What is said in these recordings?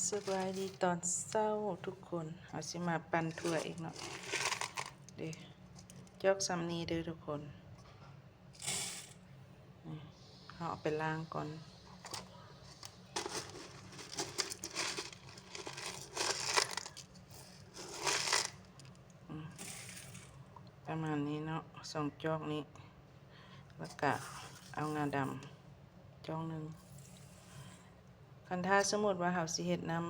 ສະບາຍດີຕອນເຊົ້າທຸກຄົນ. ເຮົາຊິມາປັ່ນຖົ່ວອີກເນາະ. ເດ້ ຈອກສ່ຳນີ້ເດີທຸກຄົນ. ນີ້ ເຮົາເອົາໄປລ້າງກ່ອນ. ອືມ ປະມານນີ້ເນາະ ສອງຈອກນີ້. ແລ້ວກະເອົາງາດຳຈອກໜຶ່ງ. ຄັນຖ້າສົມມຸດວ່າເຮົາຊິເຮັດນ້ຳ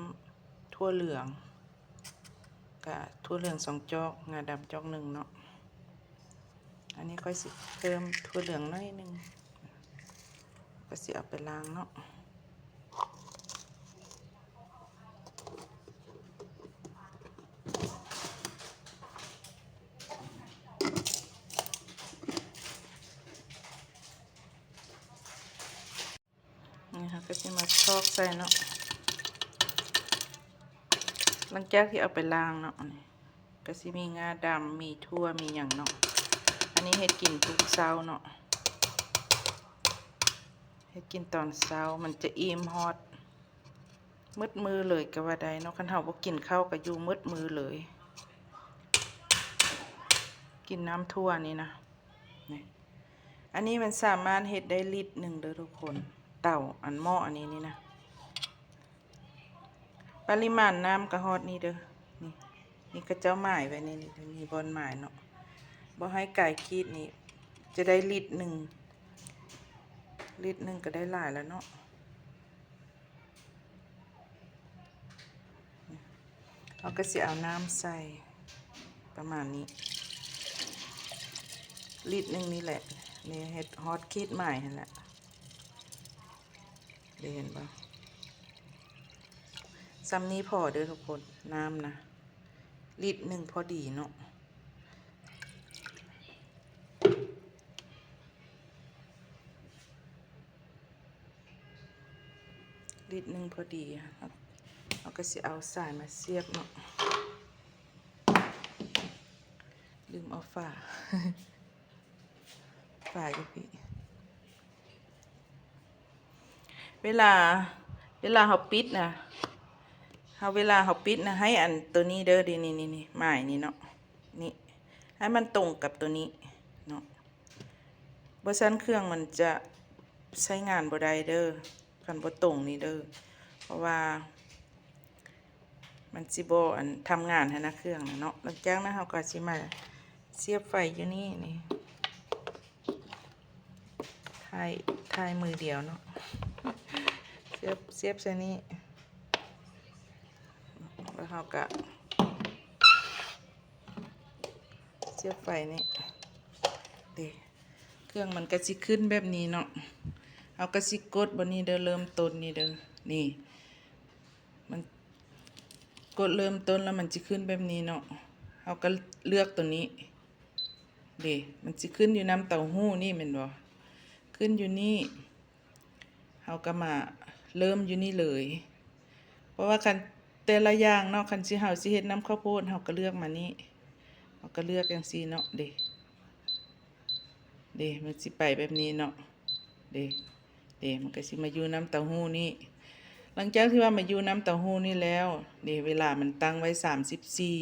ຖົ່ວເຫຼືອງ ກະຖົ່ວເຫຼືອງສອງຈອກ ງາດຳຈອກໜຶ່ງເນາະ. ອັນນີ້ຂ້ອຍຊິເພີ່ມຖົ່ວເຫຼືອງໜ້ອຍໜຶ່ງ ກະຊິເອົາໄປລ້າງເນາະ. ນີ້ເຮົາກະຊິມາຊອກໃສ່ເນາະ ຫຼັງຈາກທີ່ເອົາໄປລ້າງເນາະ. ນີ້ກະຊິມີງາດຳ ມີຖົ່ວ ມີຫຍັງເນາະ. ອັນນີ້ເຮັດກິນທຸກເຊົ້າເນາະ ເຮັດກິນຕອນເຊົ້າ ມັນຈະອີ່ມຮອດ ໝົດມື້ເລີຍກະວ່າໄດ້ເນາະ. ຄັນເຮົາບໍ່ກິນເຂົ້າກະຢູ່ໝົດມື້ເລີຍ ກິນນ້ຳຖົ່ວນີ້ນະ. ນີ້ ອັນນີ້ມັນສາມາດເຮັດໄດ້ລິດໜຶ່ງເດີທຸກຄົນ. ເຕົາ ອັນໝໍ້ອັນນີ້ນີ້ນະ ປະລິມານນ້ຳກະຮອດນີ້ເດີ. ນີ້ ນີ້ເຂົາເຈົ້າໝາຍໄວ້ນີ້ ນີ້ ນີ້ບ່ອນໝາຍເນາະ ບໍ່ໃຫ້ກາຍຂີດນີ້ ຈະໄດ້ລິດໜຶ່ງ ລິດໜຶ່ງກະໄດ້ຫຼາຍແລ້ວເນາະ. ເຮົາກະຊິເອົານ້ຳໃສ່ປະມານນີ້ ລິດໜຶ່ງນີ້ແຫຼະ. ນີ້ເຮັດຮອດຂີດໝາຍຫັ້ນແຫຼະ ໄດ້ເຫັນບໍ່? ສ່ຳນີ້ພໍເດີທຸກຄົນ ນ້ຳນະ ລິດໜຶ່ງພໍດີເນາະ. ລິດໜຶ່ງພໍດີ. ເຮົາກະຊິເອົາສາຍມາສຽບເນາະ. ລືມເອົາຝາ ຝາຢູ່ພີ້. ເວລາ ເວລາເຮົາປິດນະ ເຮົາ ເວລາເຮົາປິດນະ ໃຫ້ອັນໂຕນີ້ເດີ ນີ້ ນີ້ ໝາຍນີ້ເນາະ ນີ້ ໃຫ້ມັນຕົງກັບໂຕນີ້ເນາະ. ບໍ່ຊັ້ນເຄື່ອງມັນຈະໃຊ້ງານບໍ່ໄດ້ເດີ ຄັນບໍ່ຕົງນີ້ເດີ ເພາະວ່າມັນຊິບໍ່ ອັນ ທຳງານຫັ້ນນະ ເຄື່ອງນະເນາະ. ຫຼັງຈາກນັ້ນເຮົາກະຊິມາສຽບໄຟຢູ່ນີ້ ນີ້ ຖ່າຍ ຖ່າຍມືດຽວເນາະ ສຽບ ສຽບໃສ່ນີ້ ແລ້ວເຮົາກະ ສຽບໄຟນີ້ ເດ ເຄື່ອງມັນກະຊິຂຶ້ນແບບນີ້ເນາະ. ເຮົາກະຊິກົດບ່ອນນີ້ເດີ ເລີ່ມຕົ້ນນີ້ເດີ ນີ້ ມັນ ກົດເລີ່ມຕົ້ນແລ້ວມັນຊິຂຶ້ນແບບນີ້ເນາະ. ເຮົາກະເລືອກໂຕນີ້ ເດ ມັນຊິຂຶ້ນຢູ່ນ້ຳເຕົ້າຫູ້ນີ້ແມ່ນບໍ່? ຂຶ້ນຢູ່ນີ້ ເຮົາກະມາເລີ່ມຢູ່ນີ້ເລີຍ ເພາະວ່າຄັນແຕ່ລະຢ່າງເນາະ ຄັນຊິ ເຮົາຊິເຮັດນ້ຳເຂົ້າໂພດ ເຮົາກະເລືອກມານີ້ ເຮົາກະເລືອກຈັ່ງຊີ້ເນາະ ເດ ເດ ມັນຊິໄປແບບນີ້ເນາະ ເດ ເດ ມັນກະຊິມາຢູ່ນ້ຳເຕົ້າຫູ້ນີ້. ຫຼັງຈາກທີ່ວ່າມາຢູ່ນ້ຳເຕົ້າຫູ້ນີ້ແລ້ວ ເດ ເວລາມັນຕັ້ງໄວ້ສາມສິບສີ່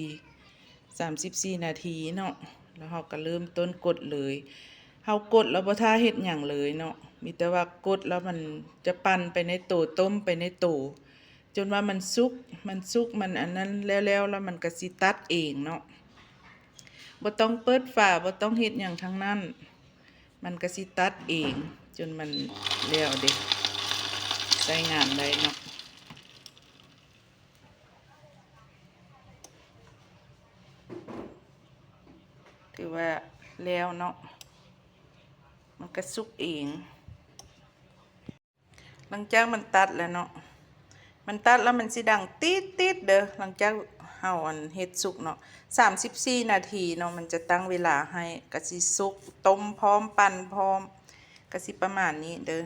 ສາມສິບສີ່ນາທີເນາະ ແລ້ວເຮົາກະເລີ່ມຕົ້ນກົດເລີຍ. ເຮົາກົດແລ້ວບໍ່ຖ້າເຮັດຫຍັງເລີຍເນາະ ມີແຕ່ວ່າກົດແລ້ວມັນຈະປັ່ນໄປໃນໂຕ ຕົ້ມໄປໃນໂຕ ຈົນວ່າມັນສຸກ ມັນສຸກ ມັນອັນນັ້ນແລ້ວໆ ແລ້ວມັນກະຊິຕັດເອງເນາະ. ບໍ່ຕ້ອງເປີດຝາ ບໍ່ຕ້ອງເຮັດຫຍັງທັງນັ້ນ ມັນກະຊິຕັດເອງ ຈົນມັນແລ້ວເດ ໃຊ້ງານໄດ້ເນາະ. ຖືວ່າແລ້ວເນາະ ມັນກະສຸກເອງ. ຫຼັງຈາກມັນຕັດແລ້ວເນາະ ມັນຕັດແລ້ວມັນຊິດັງຕິດໆເດີ. ຫຼັງຈາກເຮົາ ອັນ ເຮັດສຸກເນາະ ສາມສິບສີ່ນາທີເນາະ ມັນຈະຕັ້ງເວລາໃຫ້ ກະຊິສຸກ ຕົ້ມພ້ອມ ປັ່ນພ້ອມ ກະຊິປະມານນີ້ເດີ.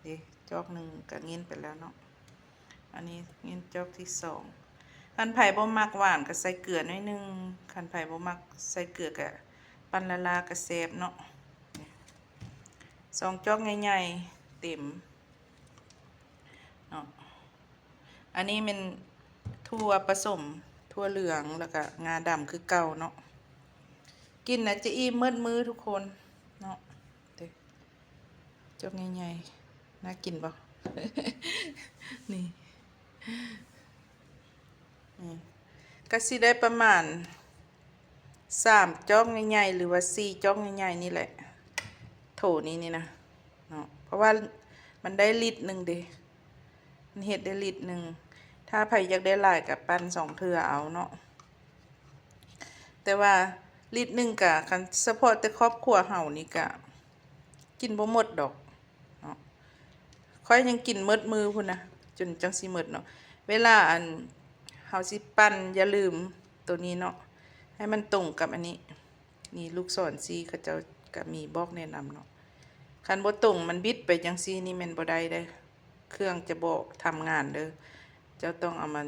ເດ ຈອກໜຶ່ງກະເຫງັນໄປແລ້ວເນາະ ອັນນີ້ເຫງັນຈອກທີສອງ. ຄັນໃຜບໍ່ມັກຫວານກະໃສ່ເກືອໜ້ອຍໜຶ່ງ ຄັນໃຜບໍ່ມັກໃສ່ເກືອກະປັ່ນລ້າໆກະແຊບເນາະ. ສອງຈອກໃຫຍ່ໆເຕັມເນາະ. ອັນນີ້ແມ່ນຖົ່ວປະສົມ ຖົ່ວເຫຼືອງ ແລ້ວກະງາດຳຄືເກົ່າເນາະ. ກິນນະຈະອີ່ມໝົດມື້ທຸກຄົນເນາະ. ເດ້ ຈອກໃຫຍ່ໆ ໜ້າກິນບໍ່? ນີ້ ນີ້ ກະຊິໄດ້ປະມານສາມຈອກໃຫຍ່ໆ ຫຼືວ່າສີ່ຈອກໃຫຍ່ໆນີ້ແຫຼະ ໂຖນີ້ນີ້ນະເນາະ ເພາະວ່າມັນໄດ້ລິດໜຶ່ງເດ້ ມັນເຮັດໄດ້ລິດໜຶ່ງ. ຖ້າໃຜຢາກໄດ້ຫຼາຍກະປັ່ນສອງເທື່ອເອົາເນາະ ແຕ່ວ່າລິດໜຶ່ງກະ ຄັນສະເພາະແຕ່ຄອບຄົວເຮົານີ້ກະກິນບໍ່ໝົດດອກ. ເນາະ ຂ້ອຍຍັງກິນໝົດມື້ພຸ້ນນະ ຈົນຈັ່ງຊິໝົດເນາະ. ເວລາອັນເຮົາຊິປັ່ນ ຢ່າລືມໂຕນີ້ເນາະ ໃຫ້ມັນຕົງກັບອັນນີ້. ນີ້ລູກສອນຊີ້ ເຂົາເຈົ້າກະມີບອກແນະນຳເນາະ. ຄັນບໍ່ຕົງ ມັນບິດໄປຈັ່ງຊີ້ນີ້ແມ່ນບໍ່ໄດ້ເດີ້ ເຄື່ອງຈະບໍ່ທຳງານເດີ້. ເຈົ້າຕ້ອງເອົາມັນ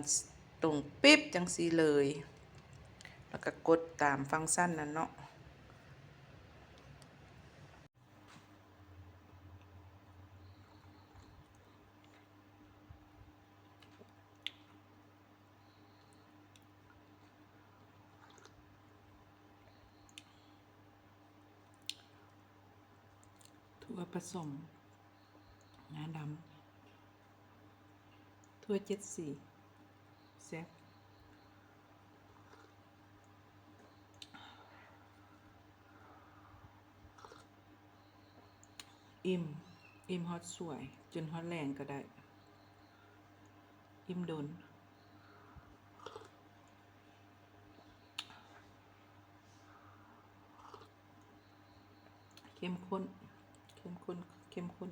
ຕົງປິບຈັ່ງຊີ້ເລີຍ ແລ້ວກະກົດຕາມຟັງຊັນນັ້ນເນາະ. ຖົ່ວປະສົມ ງາດຳ ຖົ່ວເຈັດສີ ແຊບ. ອີ່ມ ອີ່ມຮອດສວຍ ຈົນຮອດແລງກະໄດ້ ອີ່ມດົນ. ເຂັ້ມຂຸ້ນ ເຂັ້ມຂຸ້ນ ເຂັ້ມຂຸ້ນ.